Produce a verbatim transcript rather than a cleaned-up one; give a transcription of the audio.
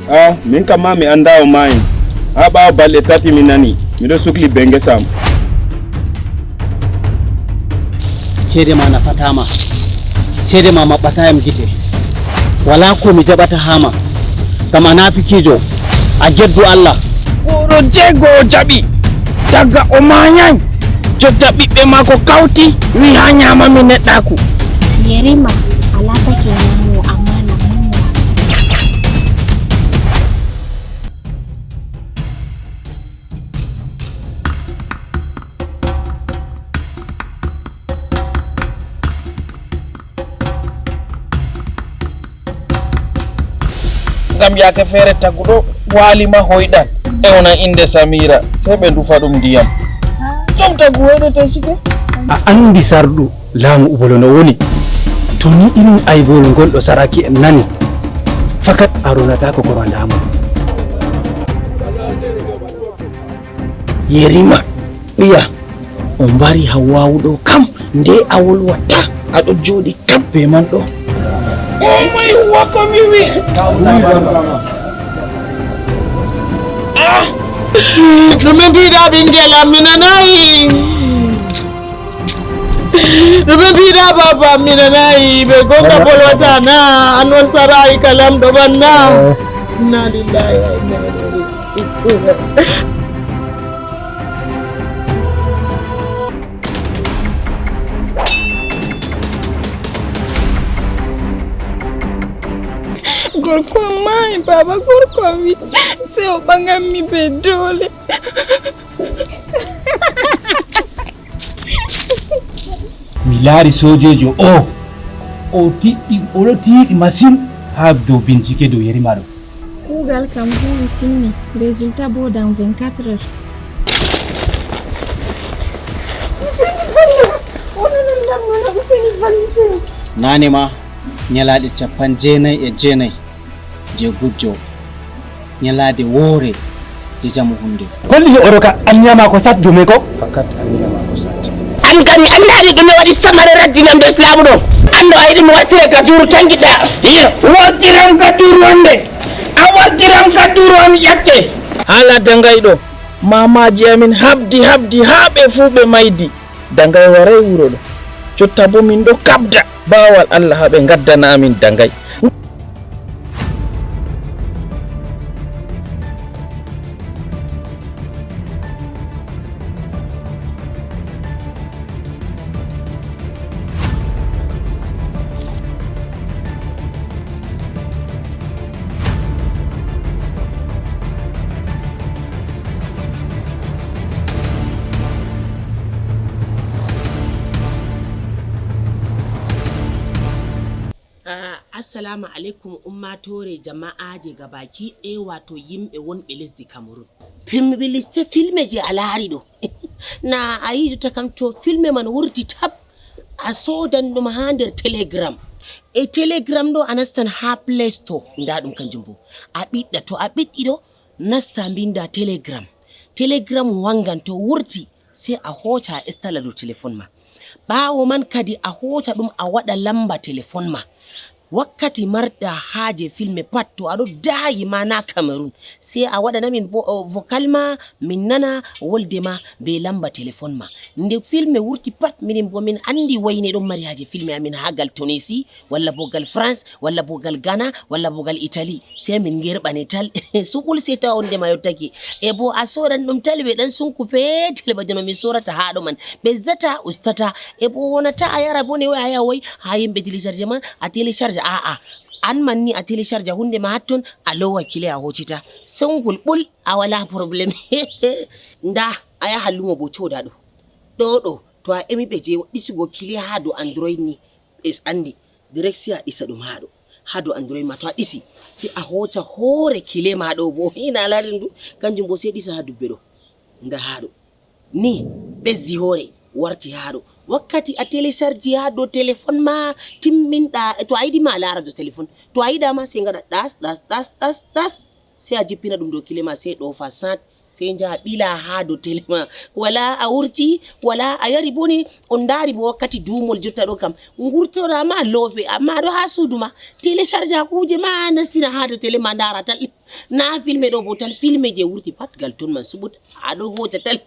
Ah, min kam ma mi anndaa o maayi. Haa ɓaawo balɗe tati mi nani, miɗo sukli bee ngesa am. Ceede ma nafataa ma. Ceede ma maɓɓataa yam gite. Walaa ko mi jaɓata haa ma. Ngam a naafikiijo, a geddu Allah. Goro jeego o jaɓi. Daga o maayay. Jotta ɓiɓɓe maako kawti, wi haa nyaama mi neɗɗaaku. Yerima, a laatake nyaamowo, ammaa lammummo. Ngam yaake feere taguɗo waali ma hoyɗan, ewna innde Samiira, sey ɓe ndufa ɗum ndiyam. Jom tagu hoyɗete sike. A anndi sarɗu laamu Ubolo no woni? To ni irin aybowol ngol ɗo saraaki en nani, fakat a ronataako koro laamu. Yerima, ɓiya, o mbari Hawwaawu ɗo kam, nde a wolwataa, a ɗo jooɗi kam bee man ɗo. Ko moy huwa ko mi wi? Ah! No ɓe mbiɗa ɓinngel am, mi nanaay. No ɓe mbiɗa baaba am, mi nanaay. Ɓe gonga bolwata na, an on saraay ka lamɗo ban na. Inna lillahi wa inna ilaihi raji'un. Gorko am maayi, baaba, gorko am wi sey o ɓaŋan mi bee doole. Mi laari soojeejo oo, o tiɗɗi, o ɗo tiiɗi masin haa dow bincike dow Yerima ɗo. Kuugal kam huuwi timmi, résultat boo dans vingt-quatre heures. Naane ma, nyalaaɗe cappanɗe jeenayi e jeenayi je gujjo, nyalaade woore je jamo hunnde. Holli oɗo ka anniya maako sat dume ko? Fakat anniya maako sat. An kadi andaani ɗume waɗi Samare raddinam nder Islaamu ɗo. An ɗo a yiɗi mi wartire ka duuru tangiɗɗa. Wartiram ka duuru wonde. A wartiram ka duuru am ƴakke. Haala Dangay ɗo, maamaaji amin habdi habdi haa ɓe fuu ɓe maydi. Dangay waray wuro ɗo. Jotta boo min ɗo kabda baawal Allah haa ɓe ngaddana amin Dangay. Ah, assalamu alaikum, ummaatoore jama'aaje gabaki ɗaya, wato yimɓe wonɓe lesdi Cameroun. Pimbiliste filme je a laari ɗo. Na a yi jotta kam to filme man wurti tab, a soodan ɗum haa nder Telegram. E Telegram ɗo a nastan haa Play Store, nda ɗum kanjum bo. A ɓiɗɗa, to a ɓiɗɗi ɗo, nasta mbinda Telegram. Telegram wangan to wurti, sey a hooca a installa dow telefon ma. Ɓaawo man kadi a hooca ɗum a waɗa lamba telefon ma. Wakkati marɗa haaje filme pat, to a ɗo daayi ma na Cameroun, sey a waɗana min vo-, o, vocal ma, min nana wolde ma be lamba telefon ma. Nde filme wurti pat, minin bo min andi wayne ɗon mari haaje filme amin haa gal Tunisie, walla bo gal France, walla bo gal Ghana, walla bo gal Italie. Sey min ngerɓane tal. Suɓul sey tawa wonde ma yottake. E bo a soodan ɗum tal, ɓe ɗan sunku peetel ba jono min soorata haa ɗo man. Ɓe zata, ustata. E bo wonata a yara bone, woy a yaha woy haa yimɓe télécharge man, a télécharge. A'a. An man ni a télécharge hunde ma hatton, a lowa kile a hoocita. Songul ɓul, a wala problème. Nda, a yaha lumo bo cooda ɗo. Ɗo ɗo, to a emi ɓe je ɗisugo kile haa dow Android ni, ɓe andi. Direct sey a ɗisa ɗum haa ɗo. Haa dow Android ma to a ɗisi, sey a hooca hoore kile ma ɗo bo. Ina a laari ɗum du? Kanjum bo sey ɗisa haa dubbe ɗo. Nda haa ɗo. Ni ɓesdi hoore warti haa ɗo. Wakkati a télécharge haa dow telefon ma timminɗa, to a yiɗi ma a laara dow telefon. To a yiɗa ma sey ngaɗa ɗas, ɗas, ɗas, ɗas, ɗas. Sey a jippina ɗum dow kile ma sey ɗoofa sat, Sey njaha ɓila haa dow tele ma. Wala a wurti, wala a yari bone, on ndaari bo wakkati duumol jotta ɗo kam. Ngurtoɗa ma loope, amma ɗo haa suudu ma. Télécharge kuuje ma nastina haa dow tele ma ndaara tal. Na filme ɗo bo tan, filme je wurti pat gal ton man subut. A ɗo hoota tal.